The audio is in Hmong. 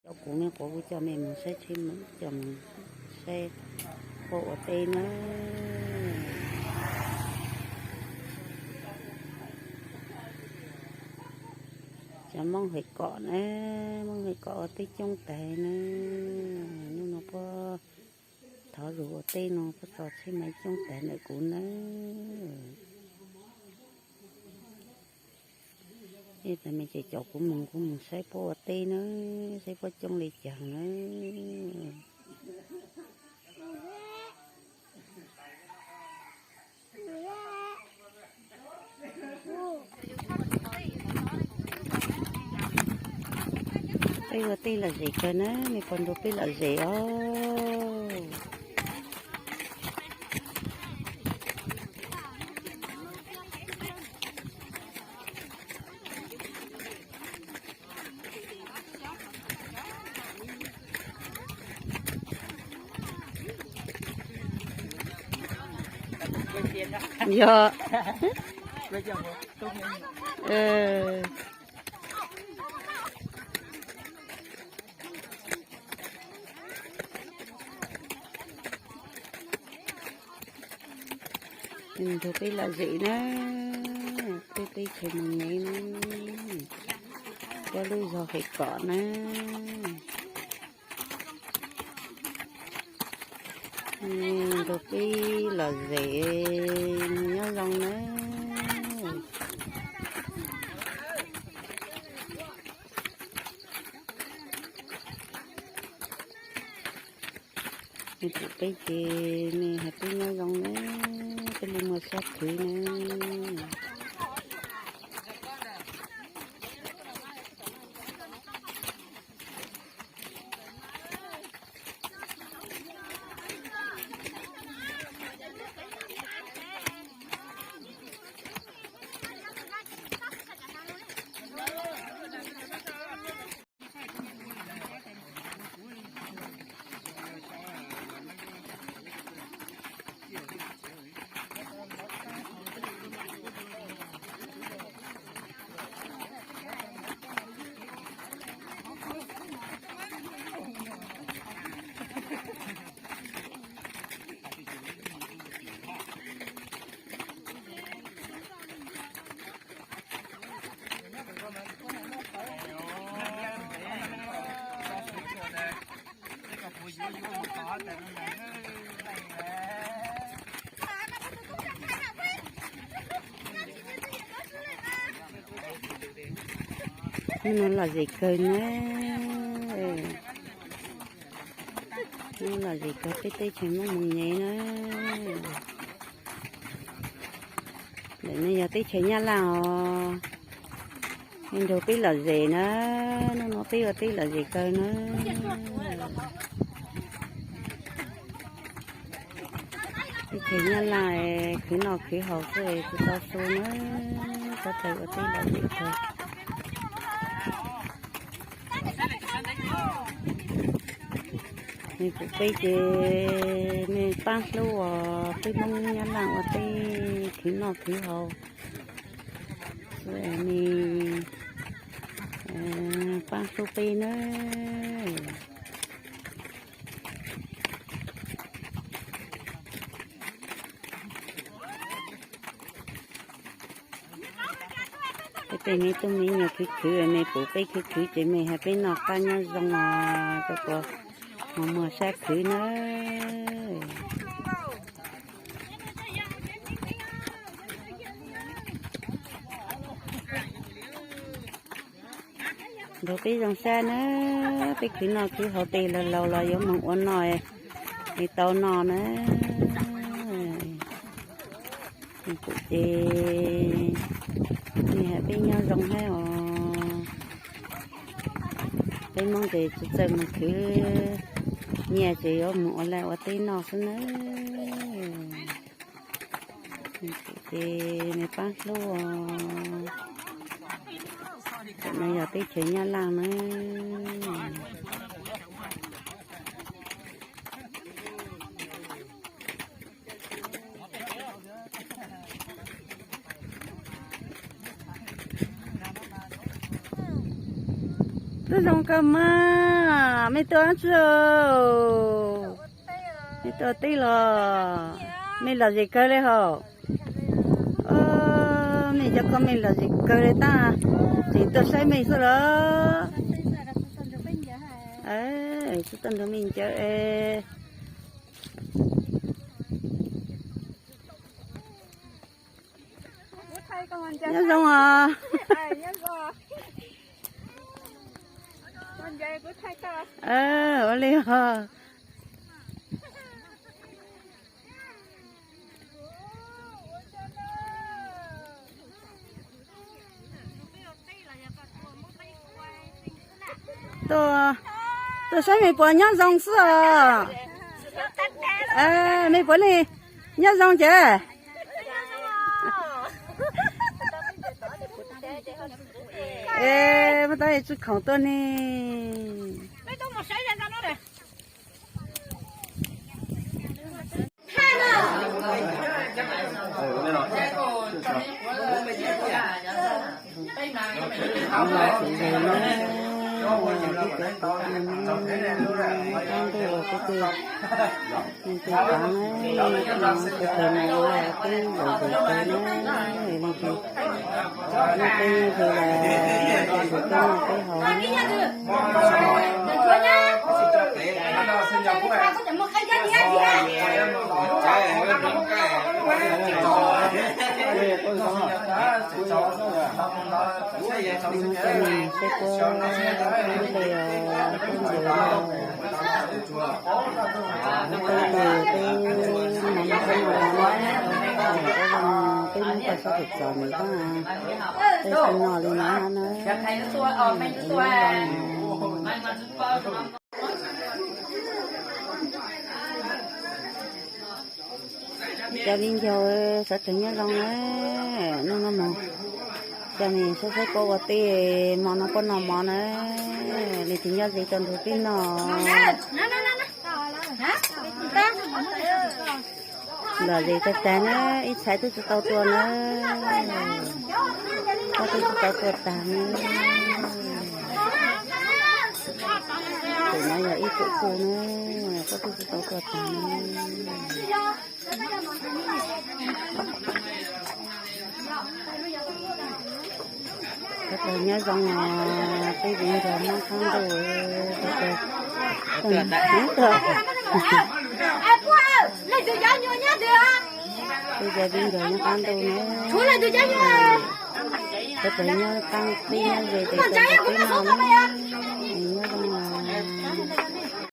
Cov kuv me quav kuv coj mej mus saib tsheb, coj mus saib puab ua teb na. Cov Moob Hais Kom na, Moob Hais Kom ua teb coob tag na. Nub nua puab thov zug ua teb no puab tso tsheb maiv coob tag ntawm kuv na. Ib tag me ces coj kuv mus, kuv mus saib puab ua teb na, saib puab coob li cas na. Peb ua teb lom zem kawg na, mej puas nrug peb lom zem os? Yog. Nrug peb lom zem na, peb teb chaws Moos Nyev na, puab lub zog Hais Kom na. Nrug peb lom zem, nyob zoo na. Mej pum peb ces mej has peb nyob zoo na, peb li muaj sab khwv na. Hnub no lom zem kawg na, hnub no lom zem kawg peb teb chaws Moob Moos Nyev na. Ntawm no yog teb chaws Nyab Laj os. Mej nrug peb lom zem na, hnub no peb ua teb lom zem kawg na. Teb chaws Nyab Laj khwv noj khwv haus xwb tsis tau su na, txhob tawg ua teb lom zem kawg. Mej pum peb ces mej paab hlub os, peb Moob Nyab Laj ua teb khwv noj khwv haus xwb, mej paab hlub peb nawb. Peb tej me tub me nyuam khwv khwv, mej pum peb khwv khwv ces mej has peb noj qab nyob zoo os, rau qhov ho muaj sab khwv nawb. Nrug peb zoo sab nawb, peb khwv noj khwv haus tes laug laus los yuav moog ua noj es tau noj nawb. Mej pum ces mej has peb nyob zoo hab os. Peb Moob ces tsi txawj moog khwv nyiaj ces yuav moog ua laj ua teb noj xwb nawb. Mej pum ces mej paab hlub os. Ntawm no yog teb chaws Nyab Laj nawb. Tub zoo kawg mas. Mej tuaj tsi? Mej tuaj teb los? Mej lom zem kawg le hos. Mej cov koj mej lom zem kawg le tab, tseem tuaj saib mej xwb los? Tub tuaj nrug mej ncaws es. Nyob zoo os. Ua li os. Tuaj, tuaj saib mej puas nyob zoo xwb os. Mej puas li nyob zoo ces. Es muab tau tsi khoom tuaj ne. Ib cov pov no, tab ntuj los kuj twb, nws twb tav na, sawv daws mas ua twb lom zem kawg na, li ces nyob peb nyob ze los, nws peb noj peb haus na. Cov neeg saib kuv ib pliag, peb ncaws no, peb ncaws peb mam noj no, peb noj tau sab tawm txom nyem tab, peb tsis noj li no na. Cov viv ncaus sawv tsees nyob zoo na, noj noj mov, cov me saib saib kuv ua teb, hmo no kuv noj mov na, leej twg nyob ze tuaj nrog peb noj. Lom zem tag tag na, ib txhais twb tsis tau tuaj na, koj twb tsis tau tuaj tag na. Tus no yog ib tug kuj na, koj twb tsis tau tuaj tag na. Sawv daws nyob zoo os, peb viv ncaus Hmoob qab ntuj, sawv daws, peb cov viv ncaus Hmoob qab ntuj na, sawv daws nyob qab peb nyob ze ces sawv daws peb noj na.